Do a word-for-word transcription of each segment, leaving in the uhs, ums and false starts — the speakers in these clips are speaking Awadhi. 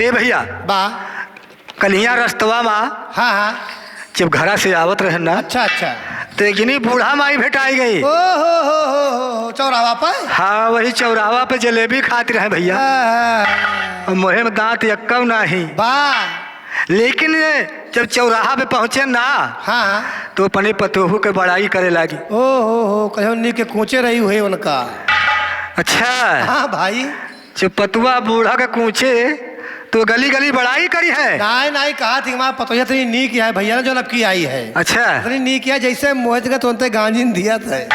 ए भइया, बा। कलिया रस्तवा मा हाँ, हाँ। जब घरा से आवत रहे ना, अच्छा, अच्छा। तो एक जनी बूढ़ा माई भेटाई गई। ओ हो हो हो हो, चौराहा पर? हाँ, वही चौराहा पे जलेबी खात रहे भइया। हाँ, हाँ। और मुँहे में दाँत यक्कउ नाही। बा। लेकिन जब चौराहा पे पहुँचे ना, हाँ, हाँ। तो अपने पतोहू के बड़ाई करे लागी। ओ हो हो, कहो नी के कूचे रही हुए उनका। अच्छा। हाँ भाई। जब पतुआ बूढ़ा के कूचे, तो गली गली बड़ाई करी है। नाहीं, नाहीं, कहा थी हमार पतोहिया इतनी नीक है भइया ना, जौन अब की आई है। अच्छा। इतनी नीक है, जैसे मोहित का तुरंते गांजिन दिया था।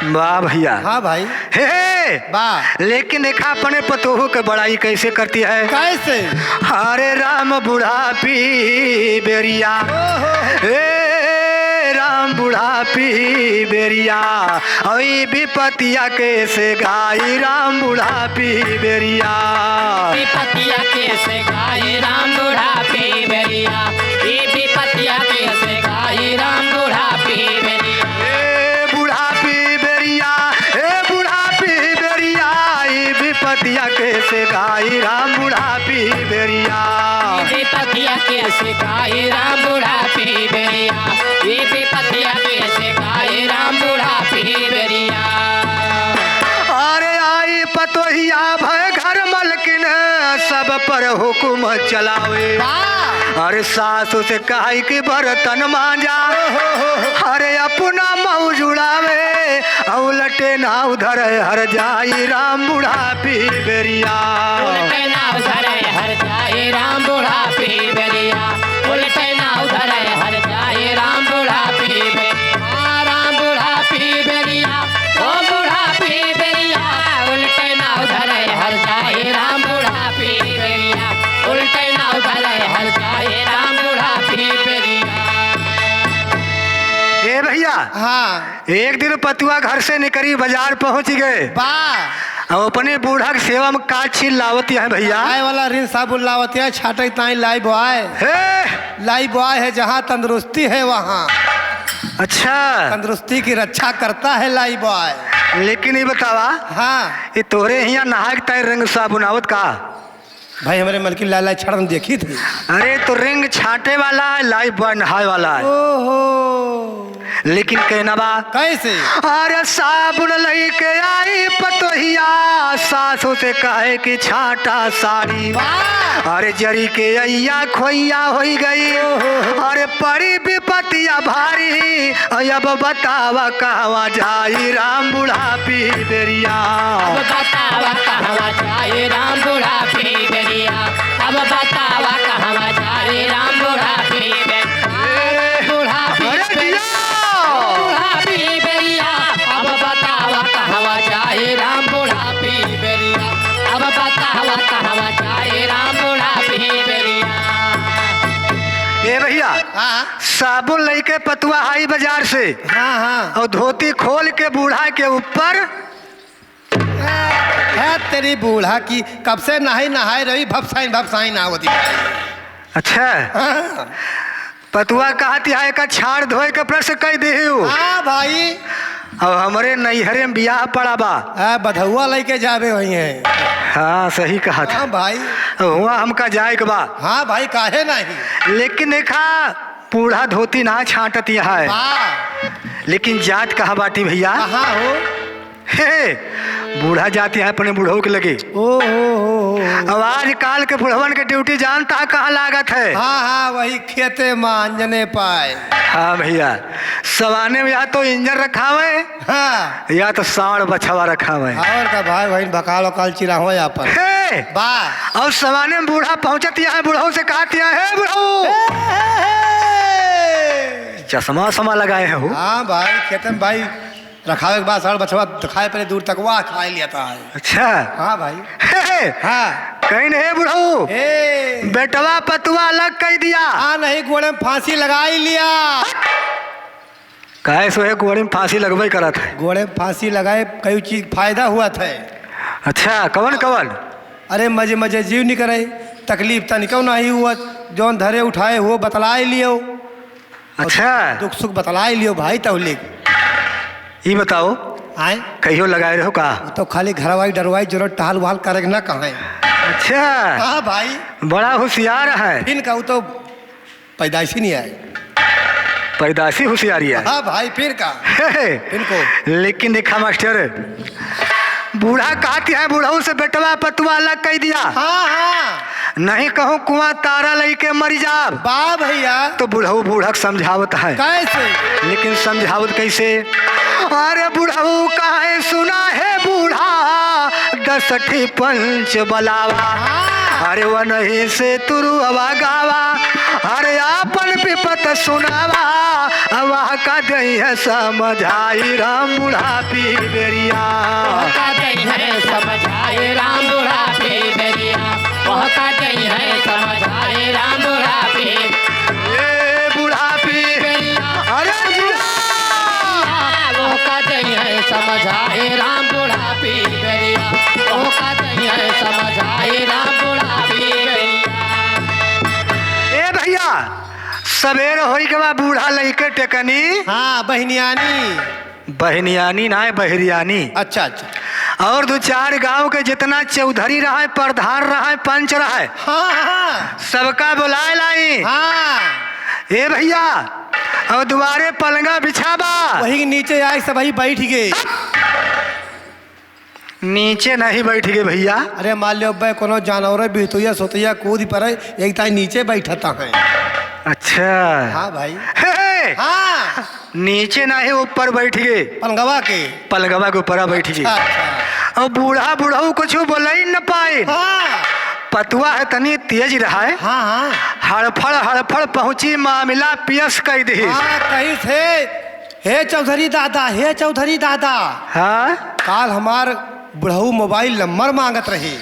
वाह भइया। हाँ भाई। हे, हे। बा। लेकिन देखा अपने पतोहू के बड़ाई कैसे करती है। कैसे? हरे राम बुढ़ापी बेरिया, ओ हो हो। हे राम बुढ़ापी बेरिया, औ ई विपतिया कैसे गाई राम बुढ़ापी बेरिया। विपतिया कैसे गाई राम बुढ़ापी बेरिया। ई विपतिया कैसे गाई राम बुढ़ापी बेरिया। ए बुढ़ापी बेरिया, ए बुढ़ापी बेरिया, ई विपतिया कैसे गाई राम बुढ़ापी बेरिया। ई विपतिया कैसे गाई राम बुढ़ापी बेरिया। ई विपतिया कैसे गाई राम बुढ़ापी बेरिया। अरे आई पतोहिया भय घर मलकिन, सब पर हुकुम चलावे। वाह। अरे सासु से कहाई कि बर्तन मांजा, अरे अपना मौज उड़ावे, उलटे ना उधर हर जाई राम बुढ़ापी बेरिया। उलटे ना उधर हर जाई राम बुढ़ापी बेरिया। उलटे ना उधर हर जाई राम बुढ़ापी बेरिया। हाँ, राम बुढ़ापी बेरिया, ओ बुढ़ापी बेरिया। उलटे ना उधर हर जाई राम बुढ़ापी बेरिया। उलटे ना उधर हर जाई राम बुढ़ापी बेरिया। ए भइया, हाँ। एक दिन पतुआ घर से निकरी, बाजार पहुँच गए। बा। अब अपने बूढ़ा के सेवा में का चीज लावत है भइया? आए वाला रिन साबुन लावत है, छाटे ताई लाइबॉय। हे! लाइबॉय है, जहाँ तंदुरुस्ती है वहाँ। अच्छा। तंदुरुस्ती की रक्षा करता है लाइबॉय। लेकिन ई बतावा, हाँ। ई तोहरे हियाँ नहाए के ताई रिन साबुन आवत का? भाई, हमरे मलकिन लाए लाए छड़न देखी थी। अरे, तो रिन छाटे वाला है, लाइबॉय नहाए वाला है। ओहो। लेकिन कहना बा, कैसे? अरे, साबुन लइके आई पतोहिया, सासु से कहे कि छाटा साड़ी। वाह। अरे, जरी के अइया खोइया होई गई। ओहो। अरे, पड़ी विपतिया भारी, अब बतावा कहवा जाई राम बुढ़ापी बेरिया। अब बतावा कहवा जाई राम बुढ़ापी बेरिया। अब बतावा कहवा जाई राम बुढ़ापी बेरिया। बुढ़ापी अरे बेरिया। जिया। बुढ़ापी बेरिया। अब बतावा कहवा जाई राम बुढ़ापी बेरिया। अब बतावा कहवा जाई राम बुढ़ापी बेरिया। ए भइया, हाँ। साबुन लइके पतुआ आई बाजार से। हाँ, हाँ। और धोती खोल के बूढ़ा के ऊपर। है तेरी बूढ़ा की, कब से नहाई नहाए रही, भपसाइन भपसाइन आवती। अच्छा। हाँ। पतुआ कहती है, "एका छाड़ धोए के ब्रश कइ देहु।" हाँ भाई। अब हमरे नैहरे में बियाह पड़ा बा। आ, बधौआ लइके जाबे वही है। हाँ, सही कहा था। हाँ भाई। अब हुआ हमका जाए के बा। हाँ भाई, काहे नहीं? लेकिन देखा, बूढ़ा धोती ना छाटत यहाँ है। बा। लेकिन जात कहाँ बाटी भइया? कहाँ हो? हे, बूढ़ा जाती है अपने बुढ़ऊ के लगे। ओ हो हो हो। अब आजकाल के बुढ़वन के ड्यूटी जानता है कहाँ लागत है? हाँ, हाँ, वही खेते में अंजने पाए। हाँ भइया, सवाने में या तो इंजन रखावे, हाँ। या तो साँड़ बछवा रखावे। और का भाई, वही बकाल वकाल चिराहो आपन। हे! बा। और सवाने में बूढ़ा पहुँचत यहाँ, बुढ़ऊ से कहत यहाँ, "हे बुढ़ऊ!" हे, हे, हे, हे। चश्मा वश्मा लगाए हैं हो? हाँ भाई, खेते में भाई रखावे के बाद साँड़ बछवा दिखाए पड़े दूर तक, वाह, खाए लिया था। अच्छा। हाँ भाई। हे, हे। हाँ। कहीं नहीं बुढ़ऊ। ए। बेटवा पतुआ अलग कइ दिया। हाँ, नहीं, गोड़े में फांसी लगाई लिया। काहे सो है, गोड़े में फांसी लगबे करत है। गोड़े में फांसी लगाए, कई चीज फायदा हुआ था। अच्छा, कवन कवन? अरे, मजे मजे जीव निकरे, तकलीफ तनिको नहीं हुआ, जौन धरे उठाए हो बतलाए लियो। अच्छा। दुख सुख बतलाए लियो भाई, तौले। ई बताओ, आए? कहियो लगाए रहो का? तो खाली घरवाई डरवाई जरूरत टहल वहल करे के ना कहे। अच्छा। हाँ भाई। बड़ा होशियार है। इनका वो तो पैदाइशी नहीं आए। पैदाइशी होशियारी है। हाँ भाई, फिर का? हे, हे। इनको। लेकिन देखा मास्टर, बूढ़ा कहती है, बुढ़ऊ से बेटवा पतुआ अलग कइ दिया। हाँ, हाँ। नहीं कहूँ कुआं तारा लइके मरि जाब। बा भइया। तो बुढ़ऊ बूढ़क समझावत है। कैसे? लेकिन समझावत कैसे? अरे बुढ़ऊ काहे सुना है बूढ़ा, दस ठी पंच बलावा। हाँ। अरे वनही से तुरुअवा गावा, अरे आपन विपत सुनावा। अब वह का दई है समझाई राम बुढ़ापी बेरिया। वह का दई है समझाई राम बुढ़ापी बेरिया। वह का दई है समझाई राम बुढ़ापी। ए बुढ़ापी। बेरिया। अरे जिया। वह का दई है समझाई राम बुढ़ापी बेरिया। वह का दई है समझाई राम बुढ़ापी बेरिया। ए भइया, सबेर होई के बा, बूढ़ा लइके टेकनी। हाँ, बहिनियानी। बहिनियानी ना है, बहिरियानी। अच्छा, अच्छा। और दो चार गांव के जितना चौधरी रहे, प्रधान रहे, पंच रहे, हाँ, हाँ। सबका बुलाए लाई। हाँ। ए भइया, और दुआरे पलंगा बिछा बा। वही नीचे आए, सब वही बैठ गए। नीचे नहीं बैठ गए भइया। अरे मान लियो बे कोनो जानवर बिहतुइया सोतैया कूद पड़े, एक ताई नीचे बैठता है। अच्छा। हाँ भाई। हे, हे। हाँ। नीचे नहीं ऊपर बैठ गए। पलंगवा के। पलंगवा के ऊपर बैठ गए। अच्छा, अच्छा। और बूढ़ा बुढ़ऊ कुछ बोले ही न पाए। हाँ। पतुआ है तनी तेज रहा है। हाँ, हाँ। हड़फड़ हड़फड़ पहुँची मामला पियस कह दी। हाँ, कही थे। हे चौधरी दादा, हे चौधरी दादा। हाँ? काल हमार बुढ़ऊ मोबाइल नंबर मांगत रही।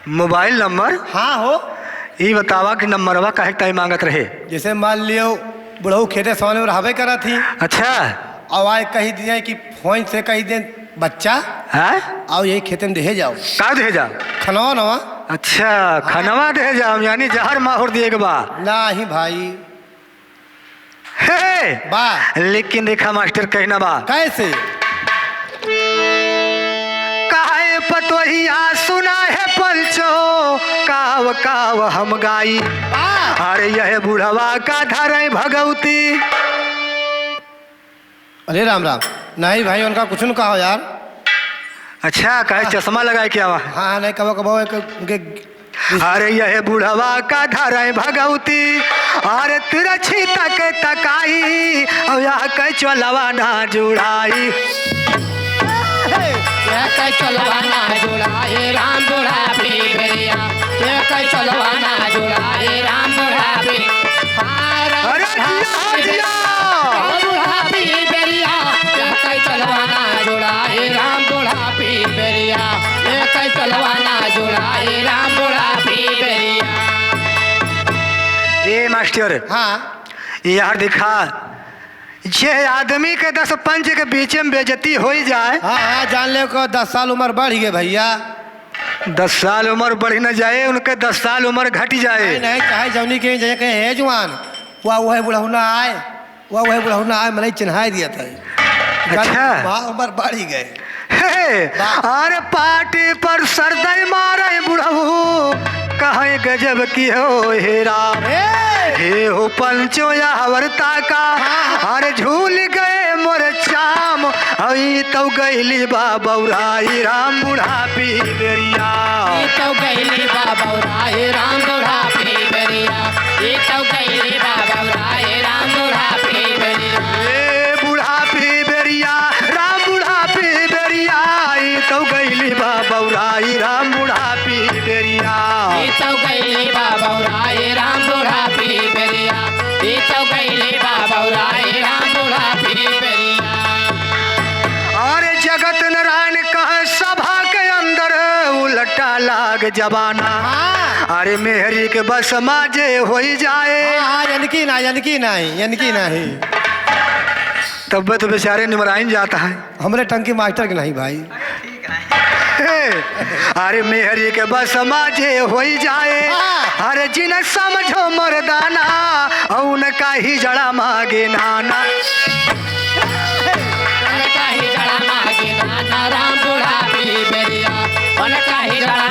मोबाइल नंबर? हाँ हो। ई बतावा कि नंबरवा काहे ताई मांगत रहे? जैसे मान लियो बुढ़ऊ खेते सवाने में रहबे करत ही। अच्छा। और आए कही दिए कि फोन से कही दे बच्चा। हाँ? आओ यही खेते में देहे जाओ। का देहे जाओ? खनवा नवा। अच्छा, हाँ। खनवा देहे जाओ, यानी जहर माहुर दिए के बा। नाही भाई। हे, हे। बा। लेकिन देखा मास्टर कहना बा। कैसे? काहे पतोहिया सुना है पंचो, काव काव हम गाई। बा। अरे यह बुढ़वा का धरे भगवती। अरे राम राम। नहीं भाई, उनका कुछ न कहो यार। अच्छा, काहे हाँ। चश्मा लगाए के आवा? हाँ, हाँ, नहीं, कबो, कबो एक, उनके अरे यह बुढ़वा का धरे भगवती, अरे तिरछी तक तकाई, और यह के चलवा ना जुड़ाई। यह के चलवा ना जुड़ाई, राम बुढ़ापी बेरिया। यह के चलवा ना जुड़ाई, राम बुढ़ापी। अरे जिया, जिया। बुढ़ापी बेरिया, यह कई चलवाना जोड़ा, ए राम बुढ़ापी बेरिया, यह कई चलवाना जोड़ा, ए राम बुढ़ापी बेरिया। ए मास्टर, हाँ। यार देखा, जे आदमी के दस पंच के बीच में बेइज्जती होई जाए। हाँ, हाँ, जान ले को दस साल उम्र बढ़ गए भइया। दस साल उम्र बढ़ न जाए, उनके दस साल उम्र घट जाए। नहीं, नहीं, चाहे जौनी के जगह कहे, "हे जुआन, वा वह बुढ़ौना आए, वा वह बुढ़ौना आए," मनई चिन्हाई दिया था। अच्छा। माँ उम्र बढ़ ही गए। हे, बा- अरे पाटी पर सरदई मारे बुढ़ऊ, कहे गजब की हो हे राम। हे। हे हो पंचो या हवरता का, हाँ। अरे झूल गए मोर चाम, अई तौ गइली बा बौराई राम बुढ़ापी बेरिया। ई तौ गइली बा बौराई राम बुढ़ापी बेरिया। ई तौ गइली बा बौराई राम बुढ़ापी बेरिया। ए बुढ़ापी बेरिया, राम बुढ़ापी बेरिया, ई तौ गइली बा बौराई राम बुढ़ापी बेरिया। ई तौ गइली बा बौराई राम बुढ़ापी बेरिया। ई तौ गइली बा बौराई राम बुढ़ापी बेरिया। अरे जगत नारायण कहे सभा के अंदर उलटा लाग जबाना। हाँ। अरे मेहरी के बस माजे होई जाए। हाँ, हाँ, यनकी ना, यनकी नाही, यनकी नाही। तब तो बेचारे निमराइन जाता है। हमरे टंकी मास्टर के नहीं भाई। हे, अरे मेहरी के बस माजे होई जाए, हाँ। अरे जिन समझो मर्दाना, उनका ही जड़ा मागे नाना। उनका ही जड़ा मागे नाना, राम बुढ़ापी बेरिया, उनका ही जड़ा